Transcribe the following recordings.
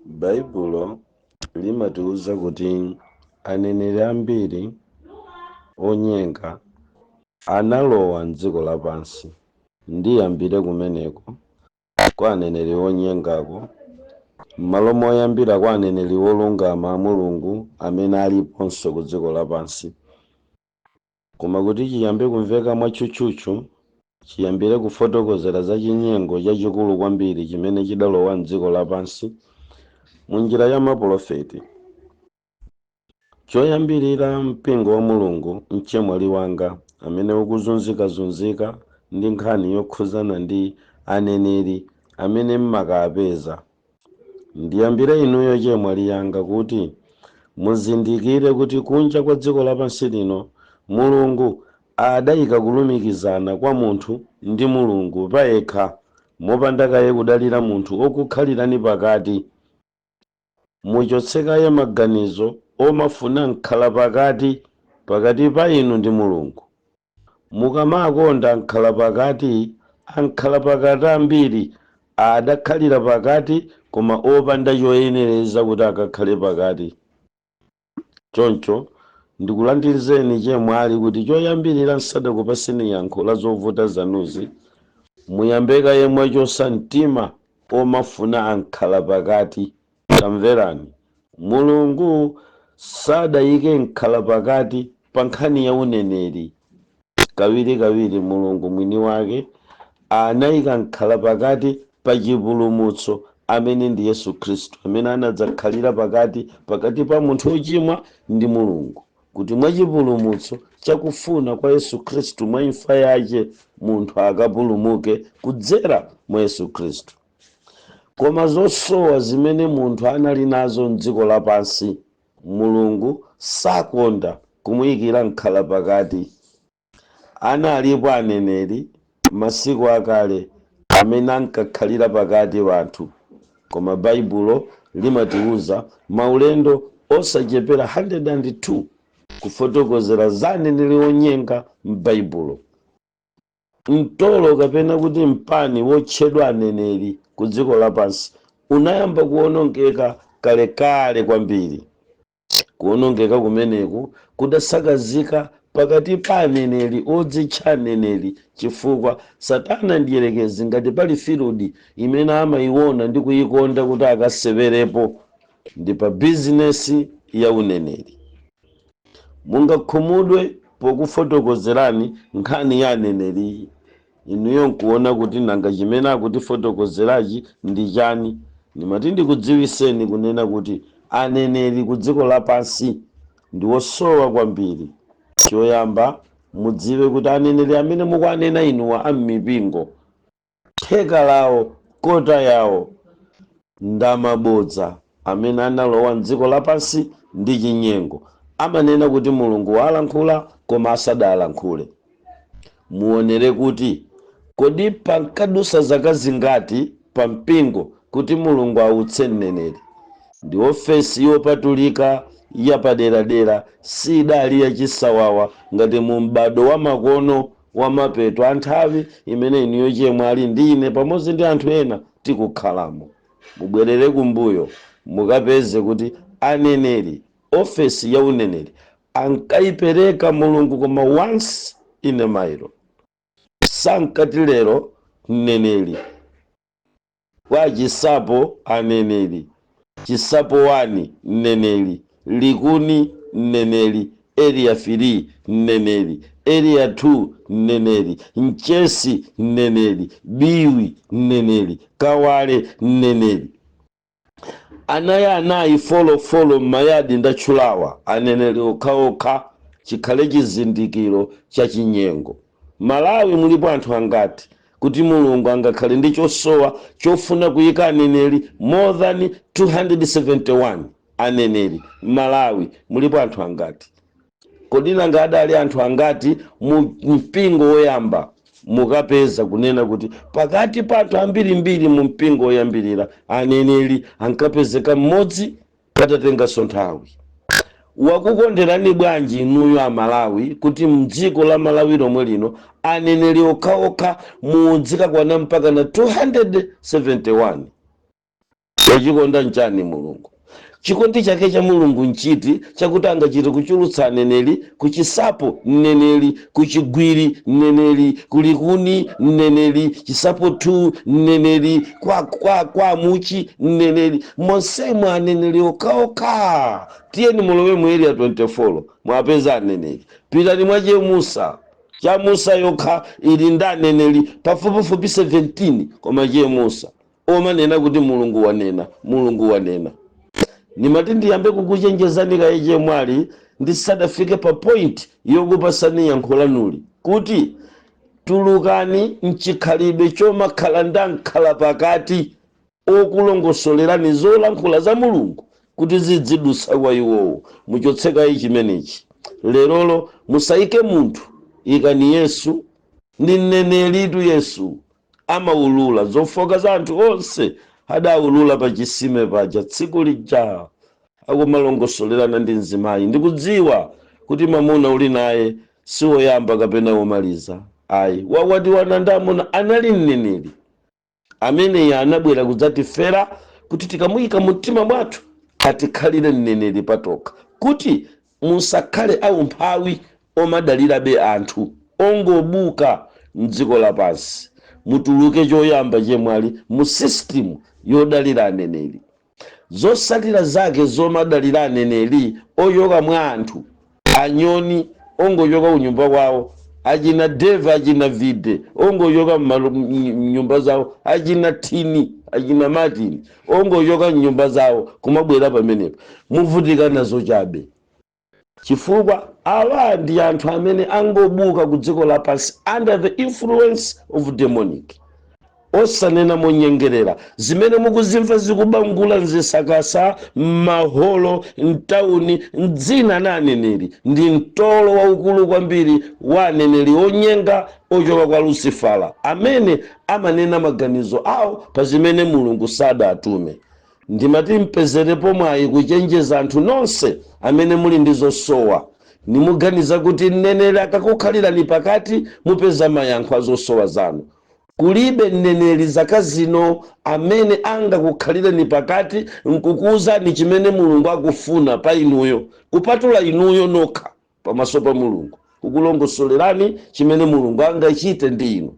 Baibulo limatiwuza kuti aneneri ambiri onyenga analowa mdziko lapansi. Ndiyambire kumeneko kwa aneneri onyengako m'malo moyambira kwa aneneri wolungama a Mulungu amene aliponso ku dziko lapansi. Koma kuti chiyambe kumveka mwatchutchutchu, chiyambire kufotokozera za chinyengo chachikulu kwambiri chimene chidalowa mdziko lapansi mu njira ya mapolofeti. Choyambirira, mpingo wa Mulungu, mchemwali wanga amene ukuzunzikazunzika ndi nkhani yokhuzana ndi aneneri amene mmakapeza, ndiyambire inuyo chemwali yanga kuti muzindikire kuti kunja kwa dziko lapansi lino Mulungu adayika kulumikizana kwa munthu ndi Mulungu payekha, mopanda kaye kudalira munthu okukhalirani pakati. Muchotse kaye maganizo omafuna nkhala pakati pakati pa inu ndi Mulungu. Mukamakonda nkhala pakati, ankhala pakati ambiri adakhalira pakati koma opanda choyenereza kuti akakhale pakati. Choncho ndikulandirizeni chemwali kuti choyambirira, nsadakupaseni yankho la zovuta zanuzi, muyambe kaye mwachosa mtima omafuna ankhala pakati. Tamverani, Mulungu sadayike nkhala pakati pa nkhani ya uneneri. Kawirikawiri Mulungu mwini wake anayika nkhala pakati pa chipulumutso, amene ndi Yesu Khristu, amene anadzakhalira pakati pakati pa munthu wochimwa ndi Mulungu, kuti mwa chipulumutso chakufuna kwa Yesu Khristu, mwa imfa yace, munthu akapulumuke kudzera mwa Yesu Khristu. Koma zosowa zimene munthu anali nazo mdziko lapansi, Mulungu sakonda kumuyikira nkhala pakati. Analipo aneneri masiku akale amene ankakhalira pakati wanthu, koma Baibulo limatiwuza maulendo osachepera 102 kufotokozera za aneneri onyenga m'Baibulo. Mtolo kapena kuti mpani wotchedwa aneneri ku dziko lapansi unayamba kuwonongeka kalekale kwambiri. Kuwonongeka kumeneku kudasakazika pakati pa aneneri odzitcha aneneri, chifukwa Satana ndiyerekezi ngati pali field imene amayiona ndi kuyikonda kuti akasewerepo, ndi pa bizinesi ya uneneri. Mungakhumudwe pokufotokozerani nkhani ya aneneriyi, inuyo nkuona kuti nanga chimene akutifotokozerachi ndi chani. Ndimati ndikudziwiseni kunena kuti aneneri ku dziko lapansi ndi osowa kwambiri. Choyamba mudziwe kuti aneneri amene mukuanena inuwa am'mipingo, theka lawo, kota yawo, ndamabodza amene analowa mdziko lapansi ndi chinyengo. Amanena kuti Mulungu walankhula koma asadalankhule. Muonere kuti kodi pankadusa zaka zingati pa mpingo kuti Mulungu autse mneneri? Ndi ofesi yopatulika yapaderadera, sidali yachisawawa ngati mu m'bado wa makono wa mapeto a nthawi imene inuyo chemwali ndi ine pamodzi ndi anthu ena tikukhalamo. Mubwerere kumbuyo, mukapeze kuti aneneri, ofesi ya uneneri ankayipereka Mulungu koma once in a while. Sankati lero mneneri kwa Chisapo, aneneri Chisapo 1 mneneri, Likuni mneneri, Area 3 mneneri, Area 2 mneneri, Mchesi mneneri, Biwi mneneri, Kawale mneneri, anayi anayi, four four m'mayadi ndatchulawa, aneneri okhaokha, chikhale chizindikiro cha chinyengo. Malawi mulipo anthu angati kuti Mulungu angakhale ndi chosowa chofuna kuyika aneneri more than 271 aneneri? Malawi mulipo anthu angati? Kodi nanga adali anthu angati mu mpingo woyamba? Mukapeza kunena kuti pakati pa anthu ambirimbiri mu mpingo woyambirira, aneneri ankapezeka mmodzi patatenganso nthawi. Wakukonderani bwanji inuyo Amalawi kuti mdziko la Malawi lomwe lino aneneri okhaokha mudzikakwana mpaka na 271? Wachikonda nchani Mulungu? Chikondi chake cha Mulungu nchiti chakuti angachite kuchulutsa aneneri? Kuchisapo mneneri, kuchigwiri mneneri, kulikuni mneneri, Chisapo 2 mneneri, kwa Muchi mneneri, monsemo aneneri okhaokha. Tiyeni mulowe mu Area 24, mwapeza aneneri. Pitani mwachemusa, Chamusa yokha ili ndi aneneri pafupifupi 17. Koma Chemusa omanena kuti Mulungu wanena, Mulungu wanena. Nimati ndiyambe kukuchenjezani kaye chemwali, ndisadafike pa point yokupasani yankho lanuli, kuti tulukani mchikhalidwe chomakhala ndankhala pakati okulongosolerani zolankhula za Mulungu kuti zidzidusa kwa iwowo. Muchotsekayi chimenechi lerolo. Musayike munthu, ikani Yesu. Ndi mneneritu Yesu, amaulula zofoka za anthu onse. Adaulula pa chisime paja tsiku lija akumalongosolerana ndi mzimayi. Ndikudziwa kuti mamuna uli naye siwoyamba kapena womaliza ayi, wakwatiwana ndi amuna. Anali mneneri ameneyi, anabwera kudzatifera kuti tikamuyika mumtima mwathu atikhalire mneneri patokha, kuti musakhale aumphawi omadalirabe anthu ongobuka mdziko lapansi. Mutuluke choyamba chemwali mu system yodalira aneneri. Zosalira zake zomadalira aneneri ochoka mwa anthu anyoni, ongochoka kunyumba kwawo, achina Deva, achina Vide, ongochoka mnyumba zawo, achina Tini, achina Martin, ongochoka mnyumba zawo kumabwera pamenepo, muvutika nazo chabe, chifukwa awa ndi anthu amene angobuka ku dziko lapansi under the influence of demonic. Osanena monyengerera, zimene mukuzimva zikubangula mzisakasa, m'maholo, mtawuni, mdzina na aneneri, ndi mtolo waukulu kwambiri wa aneneri onyenga ochoka kwa Lucifala, amene amanena maganizo awo pa zimene Mulungu sadatume. Ndimati mpezerepo mwayi kuchenjeza anthu nonse amene muli ndi zosowa, nimuganiza kuti mneneri akakukhalirani pakati mupeza mayankho a zosowa zanu. Kulibe mneneri zaka zino amene angakukhalireni pakati nkukuwuzani chimene Mulungu akufuna pa inuyo, kupatula inuyo nokha pamaso pa Mulungu kukulongosolerani chimene Mulungu angachite ndi inu.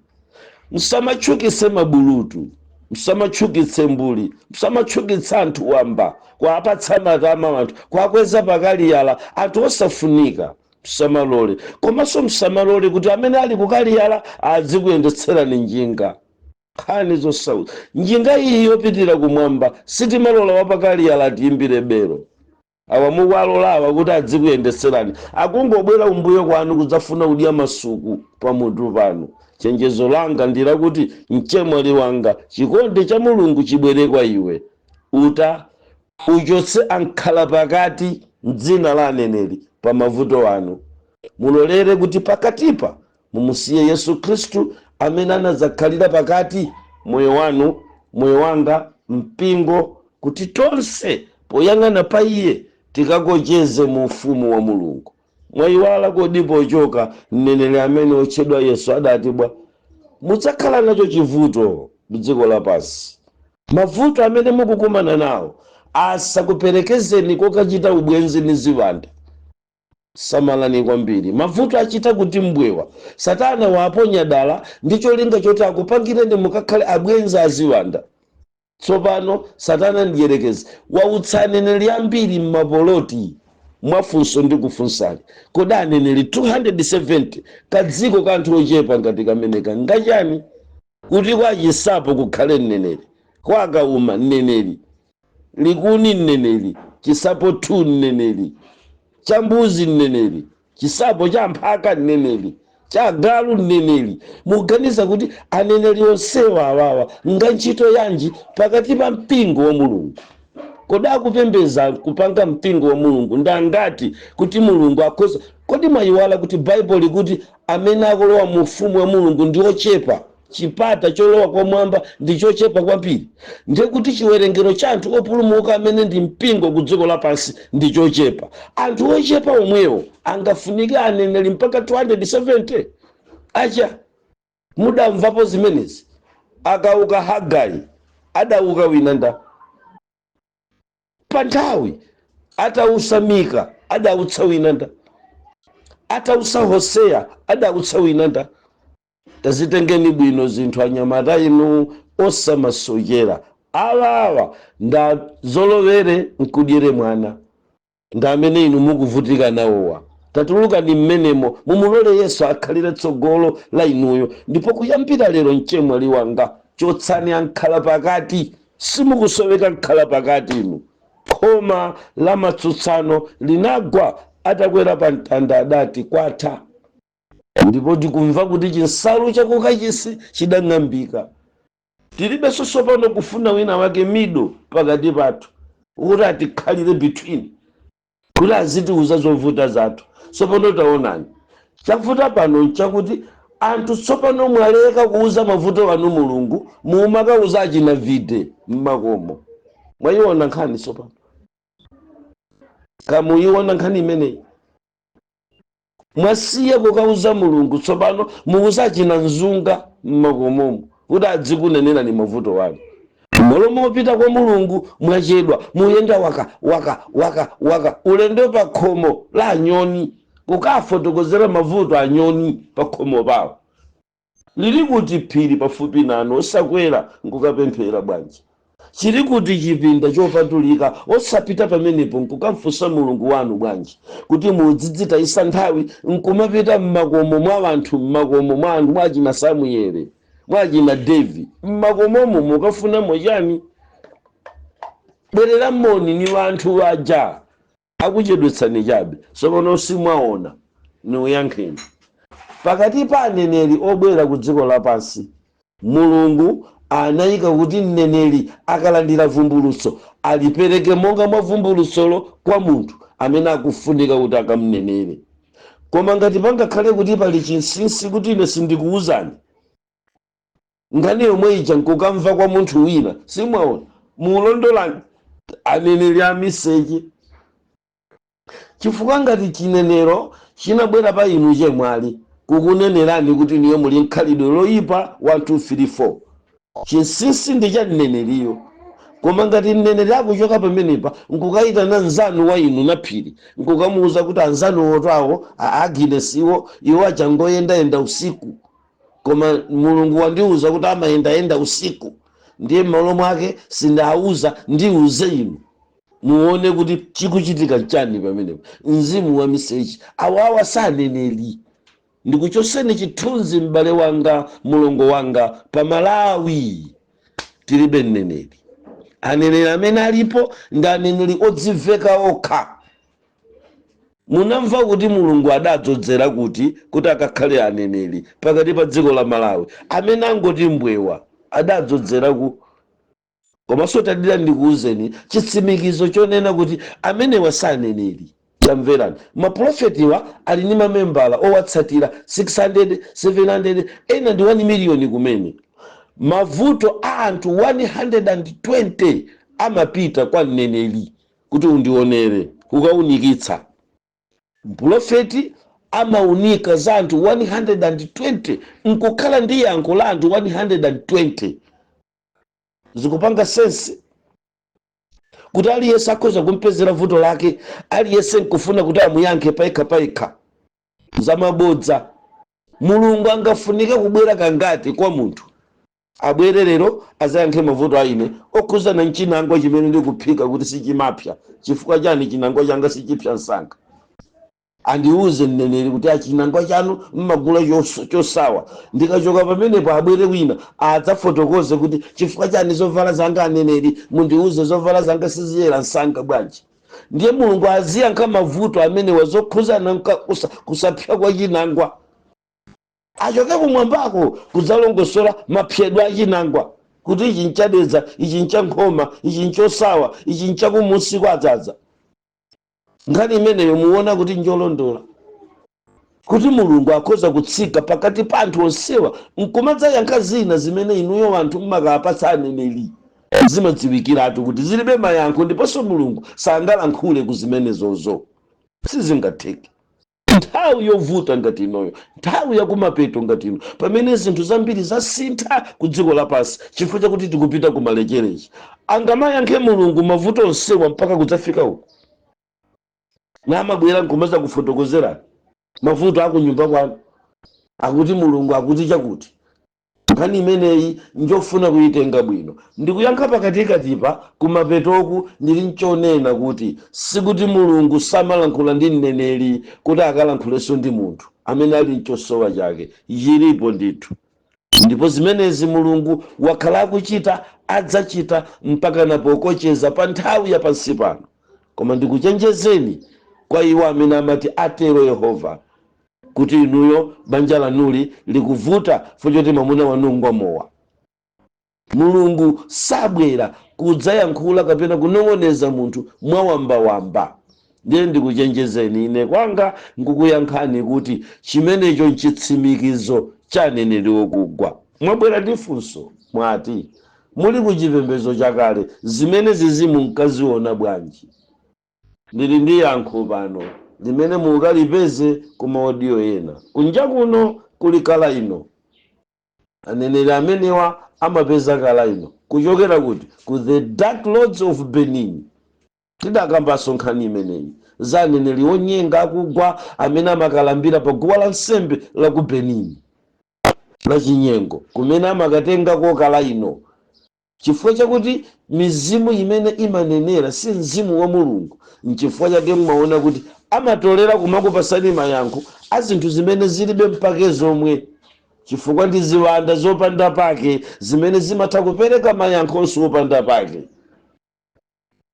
Msamatchukitse mabulutu, msamatchukitse mbuli, msamatchukitse anthu wamba, kuapatsa matama anthu, kuakweza pakaliyala anthu osafunika. Msamalole. Komanso msamalole kuti amene ali kukaliyala adzikuyendetserani njinga. Nkhani zosautsa, njinga iyi yopitira kumwamba sitimalola wapakaliyala atiyimbire belo. Awa mukualolawa kuti adzikuyendetserani, akungobwera umbuyo kwanu kudzafuna kudya masuku pamutu panu. Chenjezo langa ndilakuti, mchemwali wanga, chikondi cha Mulungu chibwere kwa iwe, uta uchotse ankhala pakati mdzina la aneneri pa mavuto anu. Mulolere kuti pakatipa mumusiye Yesu Khristu amene anadzakhalira pakati moyo wanu, moyo wanga, mpingo, kuti tonse poyang'ana pa iye tikakocheze mu ufumu wa Mulungu. Mwayiwala kodi pochoka mneneri amene otchedwa Yesu adati bwa? Mudzakhala nacho chivuto mdziko lapansi. Mavuto amene mukukumana nawo asakuperekezeni kokachita ubwenzi ndi ziwanda. Samalani kwambiri. Mavuto achita kuti mbwewa, Satana waponya dala ndi cholinga choti akupangireni mukakhale abwenzi aziwanda. Tsopano Satana ndiyerekezi wautsa aneneri ambiri m'mapoloti. Mwafunso ndi kufunsani, kodi aneneri 270 kadziko ka anthu ochepa ngati kameneka ngachani? Kuti kwa Chisapo kukhale mneneri, kwa Kauma mneneri, Likuni mneneri, Chisapo 2 mneneri, Chambuzi mneneri, Chisapo cha Mphaka mneneri, cha Galu mneneri, muganiza kuti aneneri onsewa awawa nga ntchito yanji pakati pa mpingo wa Mulungu? Kodi akupembeza kupanga mpingo wa Mulungu ndangati kuti Mulungu akhoza? Kodi mwayiwala kuti Baibulo likuti amene akulowa mu ufumu wa Mulungu ndi ochepa? Chipata cholowa kwamwamba ndi chochepa kwambiri. Ndiye kuti chiwerengero cha anthu opulumuka amene ndi mpingo ku dziko lapansi ndi chochepa. Anthu ochepa omwewo angafunike aneneri mpaka 270 acha? Mudamvapo zimenezi? Akauka Hagai, adauka wina nda? Pa nthawi atausa Mika, adautsa wina nda? Atausa Hoseya, adautsa wina nda? Tazitengeni bwino zinthu, anyamata inu, osamasochera. Awawa ndazolowere nkudyere mwana, ndi amene inu mukuvutika nawowa. Tatulukani mmenemo, mumulole Yesu akhalire tsogolo la inuyo. Ndipo kuyambira lero, mchemwali wanga, chotsani ankhala pakati. Simukusoweka nkhala pakati inu. Khoma la matsutsano linagwa atakwera pa mtanda, adati, "Kwatha." Ndipo tikumva kuti chinsalu chakukachisi chidang'ambika. Tilibenso tsopano kufuna wina wake middle pakati pathu kuti atikhalire between, kuti azitiuza zovuta zathu. Tsopano taonani, chavuta pano nchakuti anthu tsopano mwaleka kuuza mavuto anu Mulungu, mumakauza achina vide mmakomo. Mwayiona nkhani tsopano? Kamuyiona nkhani imeneyi? Mwasiya kukauza Mulungu, tsopano muuza achina mzunga mmakomomo kuti adzikunenera mavuto wanu malo mopita kwa Mulungu. Mwachedwa, muyenda waka waka waka waka ulendo pa khomo la anyoni, kukafotokozera mavuto anyoni pa khomo pawo. Lili kuti phiri pafupi nanu osakwera nkukapemphera bwanji? Chili kuti chipinda chopatulika osapita pamenepo nkukamfunsa Mulungu wanu bwanji? Kuti mudzidzitayisa nthawi nkumapita mmakomo mwa anthu, mmakomo mwa anthu, mwachina Samuele, mwachina David, mmakomomo mukafunamo chani? Bwerera moni ni wanthu aja akuchedwetsani chabe. Tsopano simwaona, niuyankheni. Pakati pa aneneri obwera ku dziko lapansi, Mulungu anayika kuti mneneri akalandira vumbulutso alipereke monga mwa vumbulutsolo kwa munthu amene akufunika kuti akamnenere. Koma ngati pangakhale kuti pali chinsinsi kuti ine sindikuwuzani nkhani yomwe ija nkukamva kwa munthu wina, simwaona mulondola aneneri amiseche. Chifukwa ngati chinenero chinabwera pa inu chemwali kukunenerani kuti niyo muli nkhalidwe loyipa 1 2 3 4, chinsinsi ndi cha mneneriyo. Koma ngati mneneri akuchoka pamenepa nkukayitana mnzanu wa inu na phiri, nkukamuwuza kuti anzanu otawo Aginesiwo iwo achangoyendayenda usiku, koma Mulungu wandiwuza kuti amayendayenda usiku, ndiye m'malo mwake sindawuza, ndiuze inu, muone kuti chikuchitika chani pamenepo. Mzimu wa misechi. Awawa saneneri. Ndikuchoseni chithunzi, m'bale wanga, mulongo wanga. Pa Malawi tilibe mneneri. Aneneri amene alipo ndi aneneri odziveka okha. Munamva kuti Mulungu adadzodzera kuti akakhale aneneri pakati pa dziko la Malawi amene angoti mbwewa adadzodzera ku? Komanso tadira ndikuwuzeni chitsimikizo chonena kuti amenewa saneneri. Tamverani, maprofetiwa ali ndi mamembala owatsatira 600, 700, ena ndi 1 miliyoni kumene. Mavuto a anthu 120 amapita kwa mneneri kuti undionere, kukaunikitsa. Mprofeti amaunika za anthu 120 nkukhala ndi yankho la anthu 120. Zikupanga sense kuti aliyense akhoza kumpezera vuto lake, aliyense nkufuna kuti amuyankhe payekha payekha? Zamabodza. Mulungu angafunike kubwera kangati kwa munthu? Abwere lero azayankhe mavuto a ine okhuzana mchinangwa chimene ndikuphika kuti sichimapsa. Chifukwa chani chinangwa changa sichipsa msanga? Andiuze mneneri kuti achinangwa chanu mmagula chosawa. Ndikachoka pamenepo abwere wina adzafotokoze kuti chifukwa chani zovala zanga, aneneri mundiuze, zovala zanga siziyera msanga bwanji? Ndiye Mulungu aziyankha mavuto amene wazokhuzana kusapsa kwa chinangwa, achoke kumwambako kudzalongosola mapsyedwe a chinangwa kuti ichi nchadedza, ichi nchankhoma, ichi nchosawa, ichi nchakumusi kwadzadza. Nkhani imeneyo muona kuti njolondola, kuti Mulungu akhoza kutsika pakati pa anthu onsewa nkumadzayankha zina zimene inuyo anthu mmakapatsa aneneri zimadziwikiratu kuti zilibe mayankho, ndiponso Mulungu sangalankhule ku zimenezozo, sizingatheke. Nthawi yovuta ngati inoyo, nthawi yakumapeto ngati ino, pamene zinthu zambiri zasintha ku dziko lapansi chifukwa chakuti tikupita kumalecherechi, angamayankhe Mulungu mavuto onsewa mpaka kudzafika uku, namabwera nkumaza kufotokozerani mavuto akunyumba kwanu, akuti Mulungu akuti chakuti? Nkhani imeneyi njofuna kuyitenga bwino. Ndikuyankha pakatikatipa, kumapetoku ndili nchonena kuti sikuti Mulungu samalankhula ndi mneneri kuti akalankhulenso ndi munthu amene ali mchosowa chake. Chilipo ndithu, ndipo zimenezi Mulungu wakhala akuchita, adzachita mpaka napokocheza pa nthawi ya pansi pano. Koma ndikuchenjezeni kwa iwo amene amati atero Yehova, kuti inuyo banja lanuli likuvuta choti mwamuna wanu ngwamowa. Mulungu sabwera kudzayankhula kapena kunong'oneza munthu mwawambawamba. Ndiye ndikuchenjezeni, ine kwanga nkukuyankhani kuti chimenecho nchitsimikizo cha aneneri okugwa. Mwabwera ndi funso, mwati muli ku chipembedzo chakale zimene zizi munkaziona bwanji? Ndili ndi yankho pano limene mukalipeze ku ma audio ena. Kunja kuno kuli kala ino. Aneneri amenewa amapeza kala ino kuchokera kuti? Ku the Dark Lords of Benin. Tidakambanso nkhani imeneyi za aneneri onyenga akugwa amene amakalambira pa guwa lansembe la ku Benin la chinyengo, kumene amakatengako kala ino, chifukwa chakuti mizimu imene imanenera si mzimu wa Mulungu. Nchifukwa chake mmaona kuti amatolera kumakupasani mayankho a zinthu zimene zilibe mpake zomwe, chifukwa ndi ziwanda zopanda pake zimene zimatha kupereka mayankhonso opanda pake,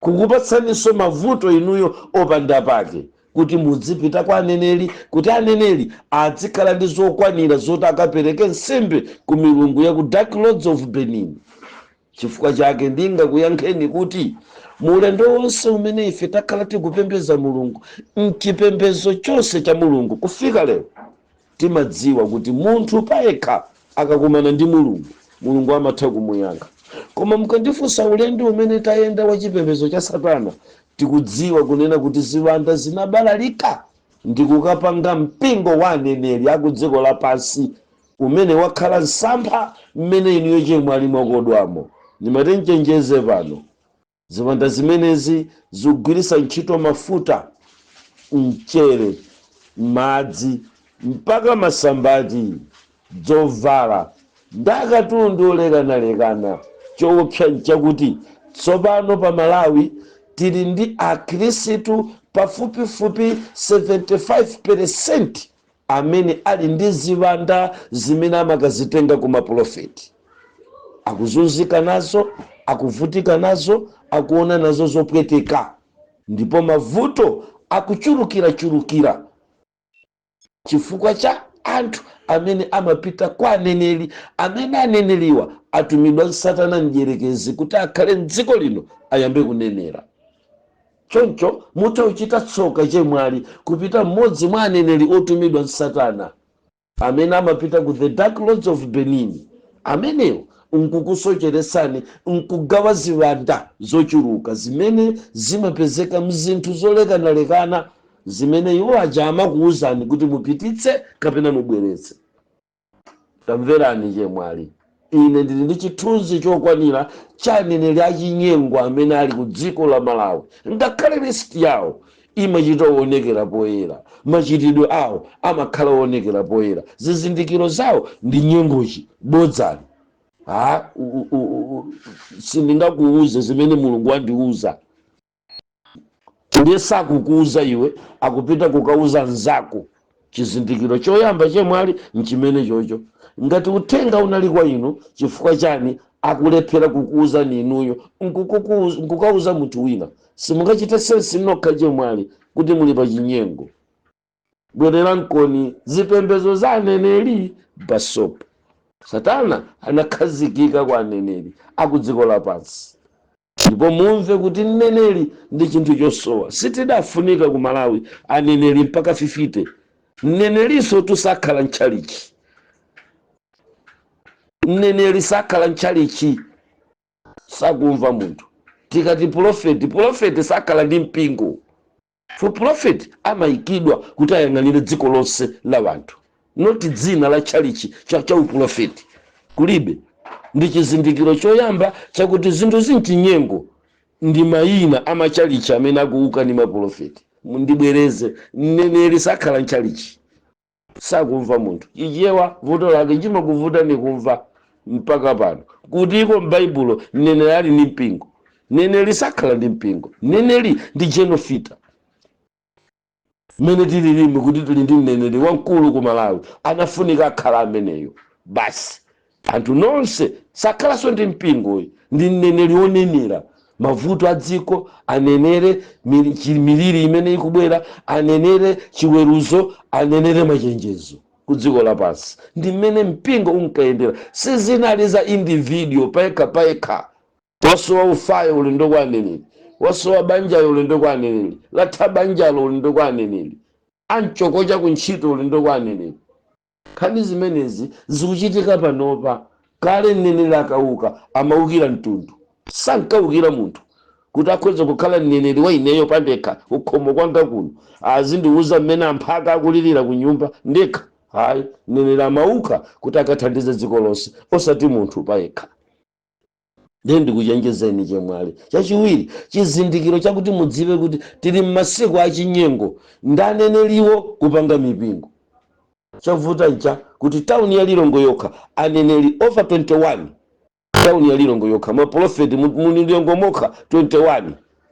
kukupatsaninso mavuto inuyo opanda pake, kuti mudzipita kwa aneneri, kuti aneneri adzikhala ndi zokwanira zoti akapereke nsembe ku milungu ya ku Dark Lords of Benin. Chifukwa chake ndingakuyankheni kuti mulendo wonse umene ife takhala tikupembedza Mulungu mchipembedzo chonse cha Mulungu kufika lero, timadziwa kuti munthu payekha akakumana ndi Mulungu, Mulungu amatha kumuyankha. Koma mukandifunsa ulendo umene tayenda wa chipembedzo cha satana, tikudziwa kunena kuti ziwanda zinabalalika ndi kukapanga mpingo wa aneneri aku dziko lapansi umene wakhala msampha mmene inuyo chemwe ali mwakodwamo. Ndimati nchenjeze pano, ziwanda zimenezi zikugwiritsa ntchito mafuta, mchere, madzi, mpaka masambati, dzovala ndi akatundu olekanalekana. Choopsa nchakuti tsopano pa Malawi tili ndi akhristu pafupifupi 75% amene ali ndi ziwanda zimene amakazitenga ku maprofeti. Akuzunzika nazo, akuvutika nazo, akuona nazo zopweteka, ndipo mavuto akuchulukirachulukira chifukwa cha anthu amene amapita kwa aneneri, amene aneneriwa atumidwa Satana mdierekezi kuti akhale mdziko lino ayambe kunenera. Choncho mutha kuchita tsoka, chemwali, kupita mmodzi mwa aneneri otumidwa Satana amene amapita ku the Dark Lords of Benin, amenewo nkukusocheretsani, nkugawa ziwanda zochuluka zimene zimapezeka mzinthu zolekanalekana zimene iwo aja amakuwuzani kuti mupititse kapena mubweretse. Tamverani chemwali, ine ndili ndi chithunzi chokwanira cha aneneri achinyengo amene ali ku dziko la Malawi. Ngakhale list yawo imachita kuonekera poyera, machitidwe awo amakhala oonekera poyera, zizindikiro zawo ndi nyengochi, bodzani. Ha, sindingakuuze zimene Mulungu wandiuza. Ndiye sakukuuza iwe, akupita kukauza nzako. Chizindikiro choyamba, chemwali, nchimene chocho. Ngati uthenga unali kwa inu, chifukwa chani akulephera kukuuzani inuyo nkukauza munthu wina? Simungachite sense nokha, chemwali, kuti muli pa chinyengo? Bwerera nkoni zipembedzo za aneneri basopo. Satana anakhazikika kwa aneneri aku dziko lapansi. Ndipo mumve kuti mneneri ndi chinthu chosowa. Sitidafunika ku Malawi aneneri mpaka 50. Mneneriso tusakhala mtchalichi, mneneri sakhala mtchalichi, sakumva munthu. Tikati profeti, profeti sakhala ndi mpingo. For prophet amayikidwa kuti ayang'anire dziko lonse la wanthu, not dzina la tchalichi cha uprofeti kulibe. Ndi chizindikiro choyamba chakuti zinthu zinchinyengo ndi mayina amachalichi amene akuuka ndi maprofeti. Ndibwereze, mneneri sakhala mchalichi, sakumva munthu Chichewa. Vuto lake chimakuvuta ni kumva mpaka pano kuti iko m'Baibulo mneneri ali ndi mpingo. Mneneri sakhala ndi mpingo, mneneri ndi genofita. Mmene tililimi kuti tili ndi mneneri wamkulu ku Malawi, anafunika akhala ameneyo basi. Anthu nonse sakhalanso ndi mpingoyi, ndi mneneri wonenera mavuto a dziko, anenere miliri imene ikubwera, anenere chiweruzo, anenere machenjezo ku dziko lapansi. Ndi mmene mpingo unkayendera, sizinali za individual payekha payekha. Wasowa ufayo, ulendo kwa aneneri. Wasowa banjayo, ulendo kwa aneneri. Latha banjalo, ulendo kwa aneneri. Anchokocha kuntchito, ulendo kwa aneneri. Nkhani zimenezi zikuchitika panopa. Kale mneneri akauka amaukira mtundu, sankaukira munthu kuti akhoza kukhala mneneri wa ineyo pandekha kukhomo kwanga kuno, azindiuza mmene amphaka akulirira ku nyumba ndekha. Hayi, mneneri amauka kuti akathandize dziko lonse, osati munthu payekha. Ndiye ndikuchenjezeni chemwali. Chachiwiri, chizindikiro chakuti mudziwe kuti tili m'masiku achinyengo ndi aneneriwo kupanga mipingo. Chavuta ncha kuti tawuni ya Lilongwe yokha aneneri over 21. Tawuni ya Lilongwe yokha maprofeti mu Lilongwe mokha 21,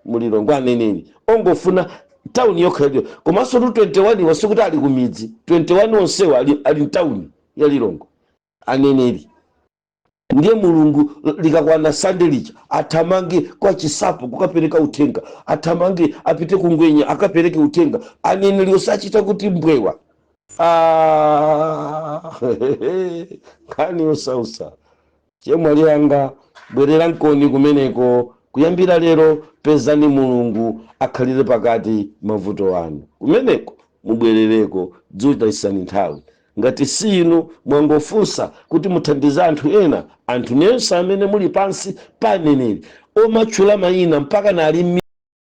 mu Lilongwe aneneri ongofuna tawuni yokha yaliyo. Komanso tu 21 wasikuti ali ku midzi, 21 onsewa ali mtawuni ya Lilongwe aneneri. Ndiye Mulungu likakwana Sande lija athamange kwa Chisapo kukapereka uthenga, athamange apite kungwenya akapereke uthenga. Aneneri osachita kuti mbwewa. Ah, nkhani yosausa. Chemwali yanga, bwerera mkoni kumeneko. Kuyambira lero pezani Mulungu akhalire pakati mavuto anu kumeneko, mubwerereko, dzutayisani nthawi. Ngati si inu mwangofunsa kuti muthandize anthu ena, anthu nense amene muli pansi pa aneneri omatchula mayina mpaka nali